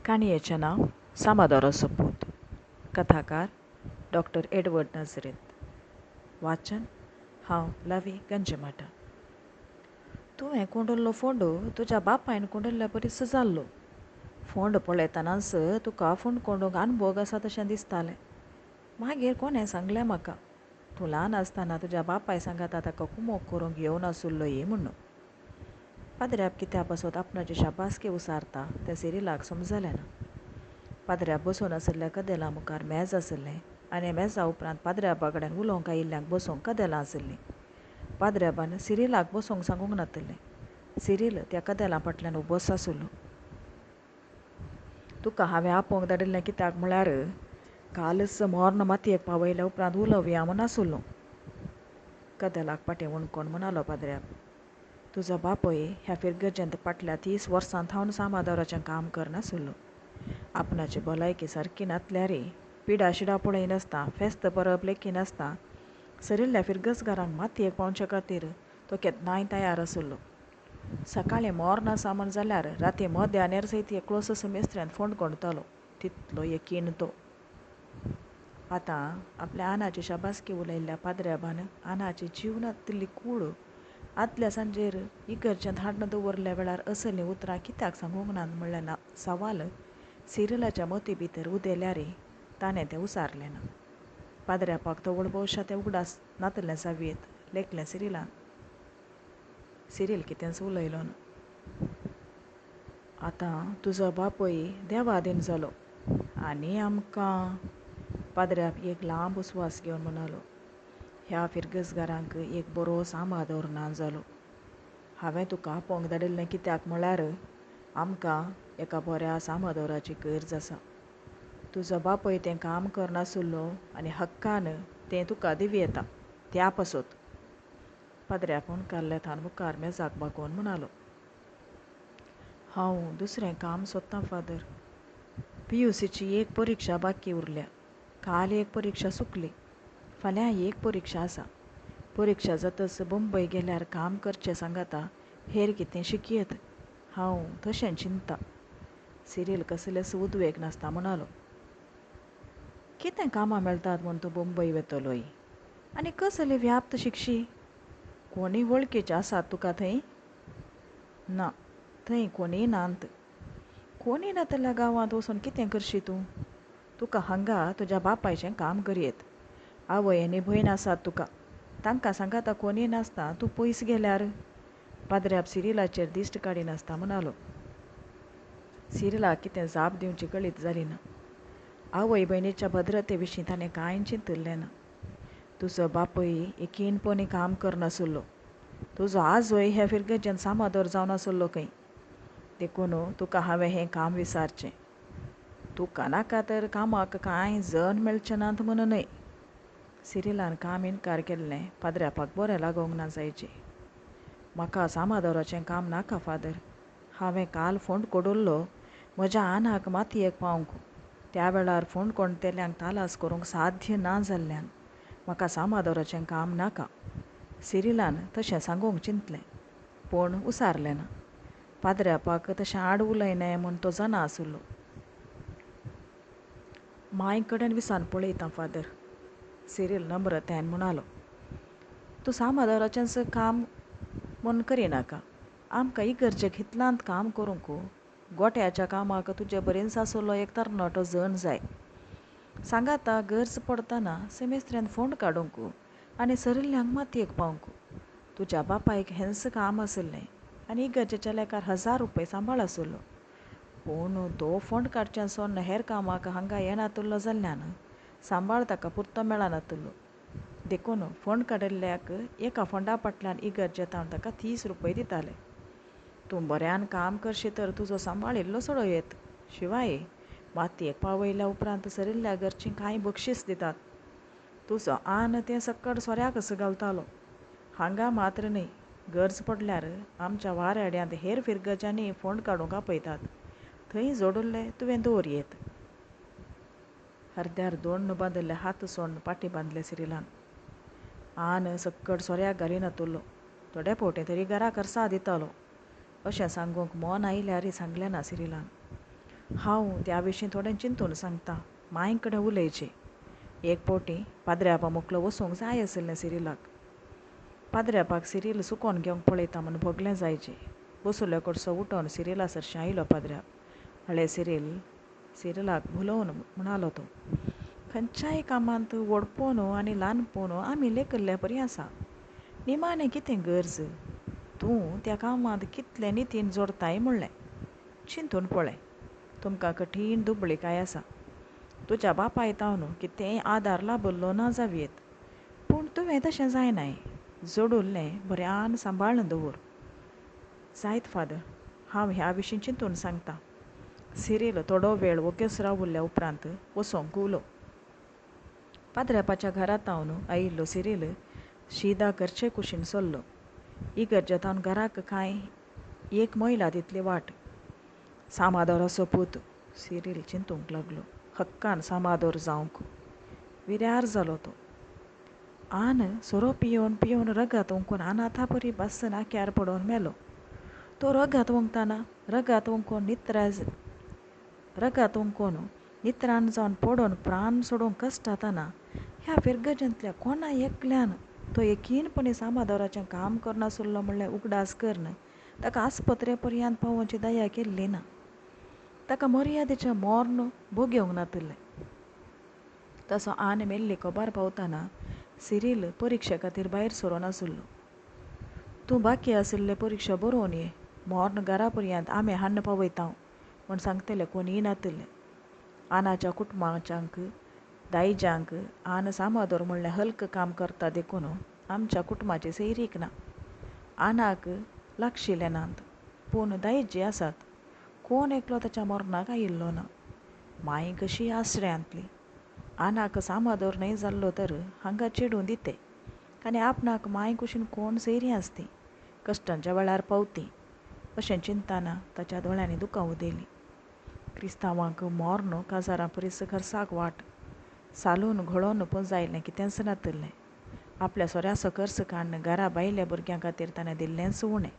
काणयेचें नांव सामादोराचो पूत. कथाकार डॉक्टर एडवर्ड नाजरेत. वाचन हांव लवी गंजमाटा. तुवें कोंडल्लो फोंड तुज्या बापायन कोंडल्ल्या परीस जाल्लो. फोंड पळयतनाच तुका फोंड कोंडूंक अनभोग आसा तशें दिसतालें. मागीर कोणें सांगलें म्हाका, तूं ल्हान आसतना तुज्या बापाय सांगाता ताका कुमोक करूंक येवनासलो ये म्हणून. पाद्र्याब कित्या पासत आपणाची शाबासकी उसारता तें सिरिलाक समजलें ना. पाद्र्याब बसून आशिल्ल्या कदेला मुखार मेज आशिल्लें आनी मेजा उपरांत पाद्र्याबा कडेन उलोवंक आयिल्ल्यांक बसूंक कदेलां आशिल्लीं. पाद्र्याबान सिरिलाक बसूंक सांगूंक नातिल्लें. सिरील त्या कदेला फाटल्यान उबोच आशिल्लो. तुका हांवें आपोवंक धाडिल्लें कित्याक म्हळ्यार कालच मोर्न मातयेक पावयल्या उपरांत उलोवया म्हूण आशिल्लो. कदेलाक फाटीं हुणकोण म्हणालो पाद्र्याब. तुजो बापूय ह्या फिरगर्जेंत फाटल्या 30 वर्सां थावन सामादोराचें काम करनाशिल्लो. आपणाची भलायकी सारकी नातल्यार पिडा शिडा पळयनासतना, फेस्त परब लेखिनासतना सरिल्ल्या फिरगजगारांक मातयेक पावचे खातीर तो केन्नाय तयार आशिल्लो. सकाळीं मोर्न आसा म्हण जाल्यार राती मध्यानेर सयत एकलोच सेमेस्त्र्यान फोंड कोणतालो, तितलो यकीन तो. आतां आपल्या आनाची शाबासकी उलयल्ल्या पाद्र्याबान आनाची जीव नातिल्ली कूड आदल्या सांजेर इगर्जेंत हाडून दवरल्या वेळार असलीं उतरां कित्याक सांगूंक नात म्हणलें ना सवाल सिरिलाच्या मती भितर उदेल्यार ताणें तें उसारलें ना. पाद्र्यापाक तवळ भोवशा तें उगडास नातलें जावयेत लेखलें सिरिलान. सिरील कितेंच उलयलो ना. आतां तुजो बापूय देवादीन जालो आनी आमकां पाद्र्याब एक लांब उस्वास घेवन म्हणालो, ह्या फिरगजगारांक एक बरो सामादोर ना जालो. हांवें तुका आपोवंक धाडिल्लें कित्याक म्हळ्यार आमकां एका बऱ्या सामादोराची गरज आसा. तुजो बापूय तें काम करनासलो आनी हक्कान तें तुका दिवं येता त्या पासत. पाद्र्याब हुणकारले थावन मुखार मेजाक बागोवन म्हणालो, हांव दुसरें काम सोदतां फादर. पी.यू.सीची एक परिक्षा बाकी उरल्या. काल एक परिक्षा चुकली. फाल्यां एक परिक्षा आसा. परिक्षा जातच बंबय गेल्यार काम करचें सांगाता हेर कितें शिकयत. हांव तशें चिंतता. सिरील कसलेच उद्वेग नासता म्हणालो. कितें कामां मेळटात म्हूण तूं बंबय वेतलोय आनी कसली व्याप्त शिकशी? कोणीय वळखीचे आसात तुका थंय? ना, थंय कोणीय नात. कोणीय नातल्या गांवांत वचून कितें करशी तूं? तुका हांगा तुज्या बापायचें काम करयेत. आवय आनी भयण आसात तुका. तांकां सांगाता कोणीय नासता तूं पयस गेल्यार? पाद्र्याब सिरिलाचेर दिश्ट काडिनासता म्हणालो. सिरिलाक कितें जाप दिवची कळीत जाली ना. आवय भयणीच्या भद्रते विशीं ताणें कांय चिंतिल्लें ना. तुजो बापूय यकीनपणी काम करनासलो. तुजो आजोय ह्या फिरगर्जेन सामादोर जावन आसलो खंय. देखून तुका हांवें हें काम विचारचें. तुका नाका तर कामाक कांय जण मेळचें नात म्हूण न्हय. सिरिलान काम इनकार केल्लें पाद्र्यापाक बरें लागूंक ना जायचें. म्हाका सामादोराचें काम नाका फादर. हांवें काल फोंड कोडुल्लो म्हज्या आनाक मातयेक पावंक. त्या वेळार फोंड कोणतेल्यांक तालास करूंक साध्य ना जाल्ल्यान म्हाका सामादोराचें काम नाका. सिरिलान तशें सांगूंक चिंतलें, पूण उसारलें ना. पाद्र्यापाक तशें आड उलयनाय म्हूण तो जाणा आशिल्लो. मांय कडेन विसान पळयतां फादर, सिरील नम्रतायेन म्हणालो. तूं सामादोराचेंच काम म्हूण करिनाका. आमकां इगर्जेक हितलांत काम करूंक गोट्याच्या कामाक तुजे बरेंच आशिल्लो एक तरणाटो जण जाय. सांगाता गरज पडतना सेमेस्त्र्यान फोंड काडूंक आनी सरिल्ल्यांक मातयेक पावंक. तुज्या बापायक हेंच काम आशिल्लें आनी इगर्जेच्या लेखार 1000 रुपये सांबाळ आशिल्लो. पूण तो फोंड काडचें सोडून हेर कामाक हांगा येनातुल्लो जाल्ल्यान सांबाळ ताका पुरतो मेळनातुल्लो. देखून फोंड काडिल्ल्याक एका फोंडा फाटल्यान इगर्जेंत ताका 30 रुपये दिताले. तूं बऱ्यान काम करशी तर तुजो सांबाळ इल्लो चडो येत. शिवाय मातयेक पावयल्या उपरांत सरिल्ल्या घरचीं कांय बक्षीस दितात. तुजो आन तें सक्कड सोऱ्याकच घालतालो. हांगा मात्र न्हय, गरज पडल्यार आमच्या वाराड्यांत हेर फिरगजांनी फोंड काडूंक आपयतात. थंय जोडिल्ले तुवें दवर येत. हरद्यार दोण्ण बांदिल्ले हात सोडून पाटी बांदले सिरिलान. आन सक्कड सोऱ्याक घालिनातुल्लो. थोडे फावटी तरी घरा खर्सा दितालो. अशें सांगूंक मन आयल्यारय सांगलें ना सिरिलान. हांव त्या विशीं थोडें चिंतून सांगता, मांय कडेन उलयचें. एक पावटी पाद्र्यापा मुखलो वचूंक जाय आशिल्लें सिरिलाक. पाद्र्यापाक सिरील सुकोन घेवंक पळयता म्हूण भोगलें जायचें. बसुल्लो कडसो उठोन सिरिला सरशीं आयलो पाद्र्याप. हळे सिरील, सिरिलाक भुलोवन म्हणालो तो, खंयच्याय कामांत व्हडपण आनी ल्हानपण आमी लेखिल्ले परी आसा. निमाणें कितें गरज? तूं त्या कामांत कितलें नितीन जोडताय म्हणलें चिंतून पळय. तुमकां कठीण दुबळीकाय आसा. तुज्या बापाय तावन कितेंय आदार लाबिल्लो ना जावयेत, पूण तुवें तशें जायनाय. जोडिल्लें बऱ्यान सांबाळून दवर. जायत फादर, हांव ह्या विशीं चिंतून सांगता. सिरील थोडो वेळ वोग्योच रावुल्ल्या उपरांत वचोंक घुंवलो. पाद्र्यापाच्या घरा तावन आयिल्लो सिरील शीदा घरचे कुशीन सरलो. इगर्जे तावन घराक कांय एक मैला तितली वाट. सामादोराचो पूत, सिरील चिंतूंक लागलो. हक्कान सामादोर जावंक विऱ्यार जालो तो. आन सोरो पियोवन पियोवन रगत ओंकून अनाथा परी बस्स नाक्यार पडोवन मेलो. तो रगत ओंकतना रगत ओंकून नित्रा रगत ओंकून नित्राण जावन पडोवन प्राण सोडूंक कश्टातना ह्या फिरगजेंतल्या कोणा एकल्यान तो यकीनपणी सामादोराचें काम करनासलो म्हणल्यार उगडास करून ताका आस्पत्रे पर्यंत पावोवची दया केल्ली ना. ताका मर्यादेचें मोर्न भोगेवंक नातिल्लें. तसो आन मेल्ली खबर पावतना सिरील परिक्षे खातीर भायर सरून आशिल्लो. तूं बाकी आशिल्ले परिक्षा बरोवन ये, मोर्न घरा पर्यंत आमी हाण्ण पावयता म्हूण सांगतले कोणीय नातिल्ले. आनाच्या कुटुंबाच्यांक दायज्यांक आन सामादोर म्हणल्यार हल्क काम करता देखून आमच्या कुटुंबाची सैरीक ना. आनाक लागशिल्ले नात, पूण दायजी आसात. कोण एकलो ताच्या मरणाक आयिल्लो ना. मांय कशी आसऱ्यांतली. आनाक सामादोर न्हय जाल्लो तर हांगा चेडूं दिते आनी आपणाक मांय कुशीन कोण सैरी आसती, कश्टांच्या वेळार पावती अशें चिंतना ताच्या दोळ्यांनी दुकां उदेलीं. क्रिस्तांवांक मोर्न काजारां परीस खर्साक वाट सालून घोळोन पुंजायलें कितेंच नातिल्लें. आपल्या सोऱ्याचो खर्च काडून घरा भायल्या भुरग्यां खातीर ताणें दिल्लेंच उणें.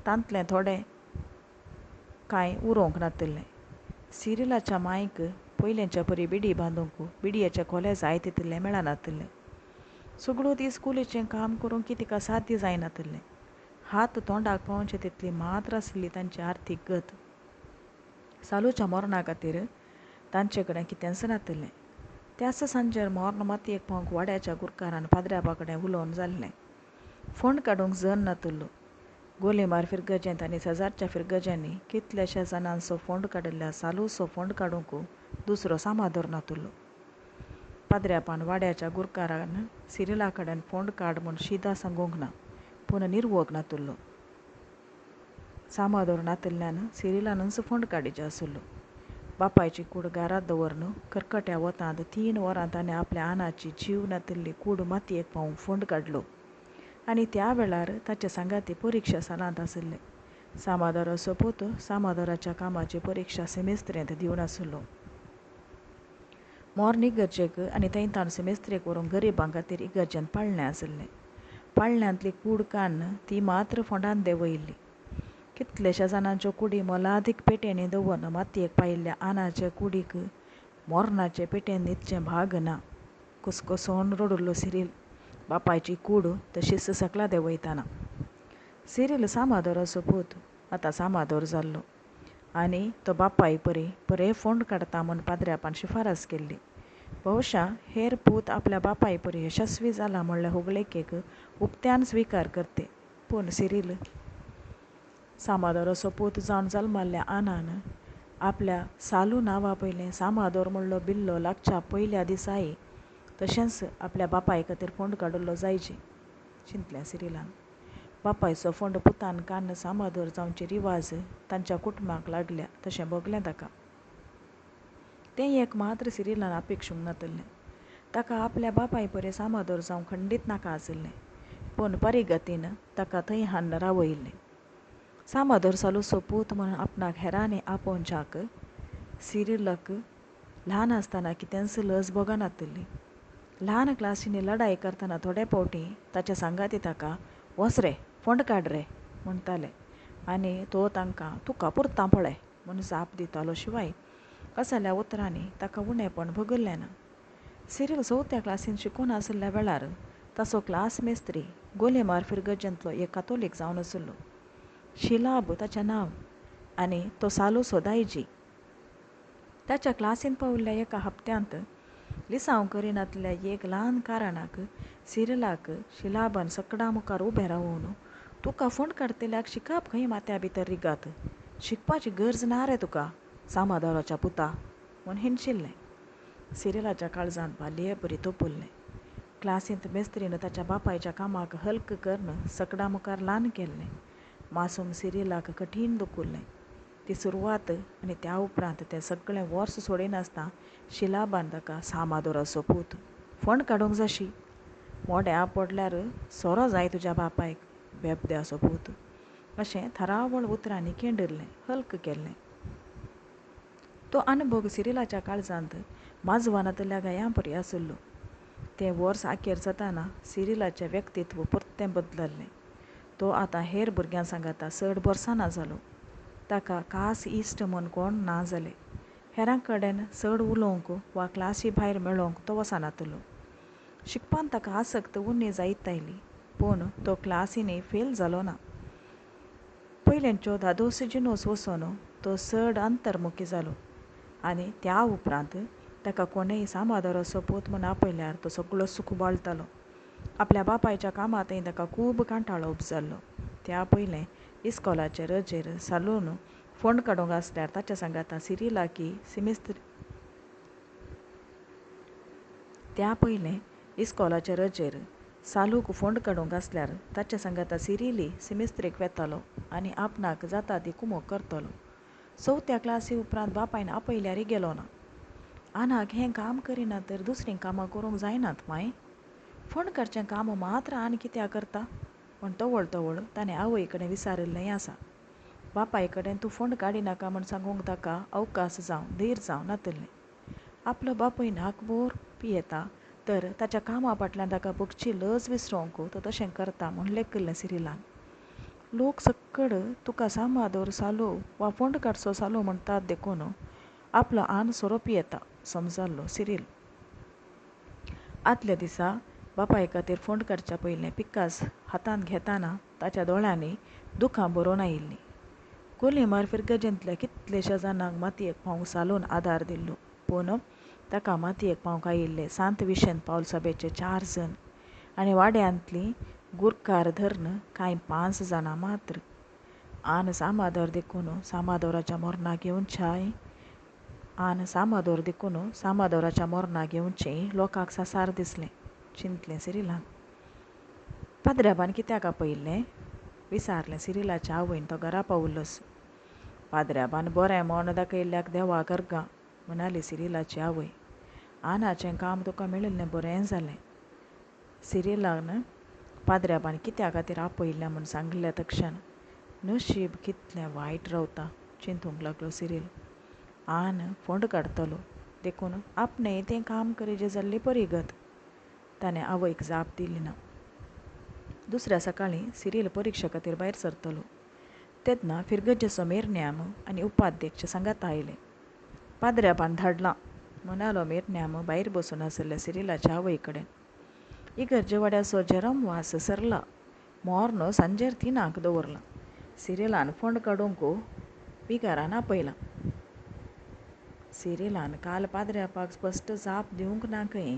तांतलें थोडें कांय उरोवंक नातिल्लें. सिरिलाच्या मांयक पयलेंच्या परी बिडी बांदूंक बिडयेचे खोले जाय तितले मेळनातिल्ले. सगळो दीस कुलीचें काम करूंक तिका साध्य जायनातिल्लें. हात तोंडाक पावचे तितली मात्र आसली तांची आर्थीक गत. सालूच्या मरणा खातीर तांचे कडेन कितेंच नातिल्लें. त्याच सांजेर मोर्न मातयेक पावंक वाड्याच्या गुरकारान पाद्र्यापा कडेन उलोवन जाल्लें. फोंड काडूंक जन नातिल्लो. गोलेमार फिरगजेंत आनी शेजारच्या फिरगजांनी कितल्याश्या जाणांचो फोंड काडिल्ल्या सालूचो फोंड काडूंक दुसरो सामादोर नातिल्लो. पाद्र्यापान वाड्याच्या गुरकारान सिरिला कडेन फोंड काड म्हूण शिदा सांगूंक ना, पूण निर्वोग नातिल्लो. सामादोर नातिल्ल्यान सिरिलानूच फोंड काडीचे आशिल्लो. बापायची कूड घरांत दवरून करकट्या वतांत 3 वरां ताणें आपल्या आनाची जीव नातिल्ली कूड मातयेक पावूंक फोंड काडलो. आनी त्या वेळार ताचे सांगाती परिक्षा सालांत आशिल्ले. सामादोराचो पूत सामादोराच्या कामाची परिक्षा सेमेस्त्रेंत दिवन आशिल्लो. मोर्न इगर्जेक आनी थंय ताण सेमेस्त्रेक व्हरूंक गरिबां खातीर इगर्जेंत पाळणें आशिल्लें. पाळण्यांतली कूड काडून ती मात्र फोंडांत देंवयल्ली. कितल्याश्या जाणांच्यो कुडी मोलादीक पेट्यांनी दवरून मातयेक पायिल्ल्या आनाचे कुडीक मोरनाचे पेटेन न्हिदचें भाग ना. कुसकुसोन रडिल्लो सिरील बापायची कूड तशीच सकला देंवयतना. सिरील सामादोराचो पूत आतां सामादोर जाल्लो आनी तो बापाय परी बरे फोंड काडटा म्हूण पाद्र्यापान शिफारस केल्ली. बहुशा हेर पूत आपल्या बापाय परी यशस्वी जाला म्हणल्यार होगळेकेक उक्त्यान स्विकार करते, पूण सिरील सामादोराचो पूत जावन जल्माल्ल्या आनान आपल्या सालू नांवा पयलें सामादोर म्हणलो बिल्लो लागच्या पयल्या दिसाय तशेंच आपल्या बापाय खातीर फोंड काडिल्लो जायचे चिंतलें सिरिलान. बापायचो फोंड पुतान कान्न सामादोर जावचे रिवाज तांच्या कुटुंबाक लागल्या तशें भोगलें ताका. तें एक मात्र सिरिलान अपेक्षूंक नातिल्लें. ताका आपल्या बापाय परी सामादोर जावंक खंडीत नाका आशिल्लें, पूण परिगतीन ताका थंय हाडून रावयिल्लें. सामादोर सालूचो पूत म्हूण आपणाक हेरांनी आपोवच्याक सिरिलाक ल्हान आसतना कितेंच लज भोगनातिल्ली. ल्हान क्लासींनी लडाई करतना थोडे फावटी ताचे सांगाती ताका वच रे फोंड काड रे म्हणटाले आनी तो तांकां तुका पुरता पळय म्हूण जाप दितालो शिवाय असल्या उतरांनी ताका उणेपण भोगल्लें ना. सिरील चवथ्या क्लासीन शिकून आशिल्ल्या वेळार ताचो क्लास मेस्त्री गोलेमार फिरगर्जेंतलो एक कातोलीक जावन आशिल्लो. शिलाब ताचें नांव आनी तो सालूचो दायजी. ताच्या क्लासीन पाविल्ल्या एका हप्त्यांत लिसांव करिनातल्या एक ल्हान कारणाक सिरिलाक शिलाबान सकडां मुखार उबें रावून तुका फोंड काडटल्याक शिकप खंय माथ्या भितर रिगात, शिकपाची गरज ना रे तुका सामादोराच्या पुता म्हूण हिणशिल्लें. सिरिलाच्या काळजांत भालये बरी तोपुल्लें. क्लासींत मेस्त्रीन ताच्या बापायच्या कामाक हल्क करून सकडां मुखार ल्हान केल्लें. मासूम सिरिलाक कठीण दुखुल्लें. ती सुरवात आनी त्या उपरांत तें सगळें वर्स सोडिनासतना शिलाबान ताका सामादोराचो पूत फोंड काडूंक जाशी, मोडें आपडल्यार सोरो जाय तुज्या बापायक बेबद्याचो पूत अशें थरावळ उतरांनी केंडिल्लें, हल्क केल्लें. तो अनभोग सिरिलाच्या काळजांत माजवानांतल्या गायां परी आशिल्लो. तें वर्स आखेर जाताना सिरिलाचें व्यक्तित्व परतें बदलल्लें. तो आतां हेर भुरग्यां सांगाता चड बरसाना जालो. ताका खास इश्ट म्हूण कोण ना जाले. हेरां कडेन चड उलोवंक वा क्लासी भायर मेळोवंक तो वचनातलो. शिकपांत ताका आसक्त उणी जायत आयली, पूण तो क्लासींनी फेल जालो ना. पयलेंच्यो धादोस जिनोस वचून तो चड अंतर्मुखी जालो आनी त्या उपरांत ताका कोणेय सामादोराचो पूत म्हूण आपयल्यार तो सगळो सुख बाळतालो. आपल्या बापायच्या कामांतय ताका खूब कांटाळो उपजाल्लो. त्या पयलें इस्कोलाचे रजेर सालून फोंड काडूंक आसल्यार ताच्या सांगाता सिरिलाकी सिमिस्त्री त्या पयलें इस्कोलाचे रजेर सालूक फोंड काडूंक आसल्यार ताच्या सांगाता सिरिली सिमिस्त्रीक वेतालो आनी आपणाक जाता ती कुमोक करतलो. चवथ्या क्लासी उपरांत बापायन आपयल्यारय गेलो ना. आनाक हें काम करिना तर दुसरीं कामां करूंक जायनात मांय, फोंड काडचें काम मात्र आनी कित्याक करता म्हूण तवळ तवळ ताणें आवय कडेन विचारिल्लेंय आसा. बापाय कडेन तूं फोंड काडिनाका म्हूण सांगूंक ताका अवकाश जावं धीर जावं नातिल्लें. आपलो बापूय नाकभोर पियेता तर ताच्या कामा फाटल्यान ताका भोगची लज विसरोंक तो तशें करता म्हूण लेखिल्लें सिरिलान. लोक सक्कड तुका सामादोर सालू वा फोंड काडचो सालू म्हणटात देखून आपलो आन सोरो पियेता समजाल्लो सिरील. आदल्या दिसा बापाय खातीर फोंड काडच्या पयलें पिकास हातांत घेताना ताच्या दोळ्यांनी दुखां भरून आयिल्लीं. गोलीमार फिरगजेंतल्या कितलेश्या जाणांक मातयेक पावंक सालून आदार दिल्लो, पूण ताका मातयेक पावंक आयिल्ले सांत विशेंत पावल सभेचे 4 जण आनी वाड्यांतलीं गुरकार धरून कांय 5 जाणां मात्र. आन सामादोर देखून सामादोराच्या मोरनाक येवच्याय आन सामादोर देखून सामादोराच्या मोरनाक येवचें लोकांक सासार दिसलें, चिंतलें सिरिलान. पाद्र्याबान कित्याक आपयिल्लें विचारलें सिरिलाच्या आवयन. तो घरा पावल्लोच. पाद्र्याबान बरें म्हूण दाखयल्ल्याक देवाक अर्गां म्हणाली सिरिलाची आवय. आनाचें काम तुका मेळिल्लें बरें जालें. सिरिलान पाद्र्याबान कित्या खातीर आपयिल्लें म्हूण सांगलें तक्षण नशीब कितलें वायट रावता चिंतूंक लागलो सिरील. आन फोंड काडटलो देखून आपणें तें काम करीजे जाल्ली परिगत. ताणें आवयक जाप दिली ना. दुसऱ्या सकाळीं सिरील परिक्षा खातीर भायर सरतलो तेन्ना फिरगजेचो मेरन्याम आनी उपाध्यक्ष सांगाता आयले. पाद्र्याबान धाडलां म्हणालो मेरन्याम भायर बसून आशिल्ल्या सिरिलाच्या आवय कडेन. इगर्जेवाड्याचो जेरोम वास सरला, मोर्न सांजेर 3 दवरला. सिरिलान फोंड काडूंक विगारान आपयलां. सिरिलान काल पाद्र्यापाक स्पश्ट जाप दिवंक ना खंय,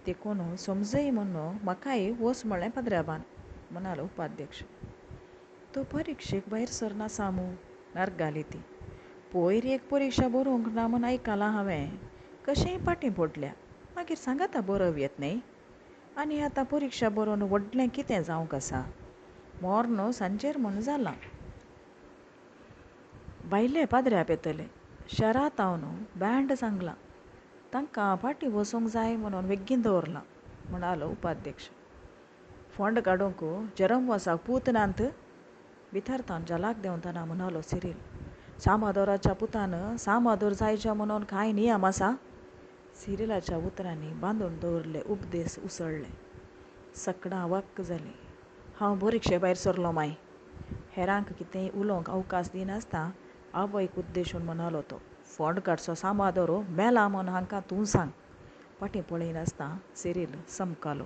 देखून समजय म्हूण म्हाकाय वच म्हळें पाद्र्याबान म्हणालो उपाध्यक्ष. तो परिक्षेक भायर सरना सामू नारगाली ती. पयर एक परिक्षा बरोवंक ना म्हूण आयकलां हांवें, कशेंय फाटीं पडल्या, मागीर सांगाता बरोवं येत न्हय. आनी आतां परिक्षा बरोवन व्हडलें कितें जावंक आसा, मोर्न सांजेर म्हूण जालां. भायले पाद्र्याप येतले, शरात हांव बँड सांगलां तांकां फाटीं वचूंक जाय म्हणून बेगीन दवरलां म्हणालो उपाध्यक्ष. फोंड काडूंक जेरोम वासाक पूत नात भितर तावन जलाक देंवतना म्हणालो सिरील. सामादोराच्या पुतान सामादोर जायचे म्हणून कांय नियम आसा? सिरिलाच्या उतरांनी बांदून दवरले उपदेस उसळ्ळे. सकडां वक्क जालीं. हांव परिक्षे भायर सरलो माय. हेरांक कितेंय उलोवंक अवकाश दिनासतना आवयक उद्देशून म्हणालो तो. फोंड काडचो सामादोरो मेला म्हूण हांकां तूं सांग. फाटीं पळयनासतना सिरील समकालो.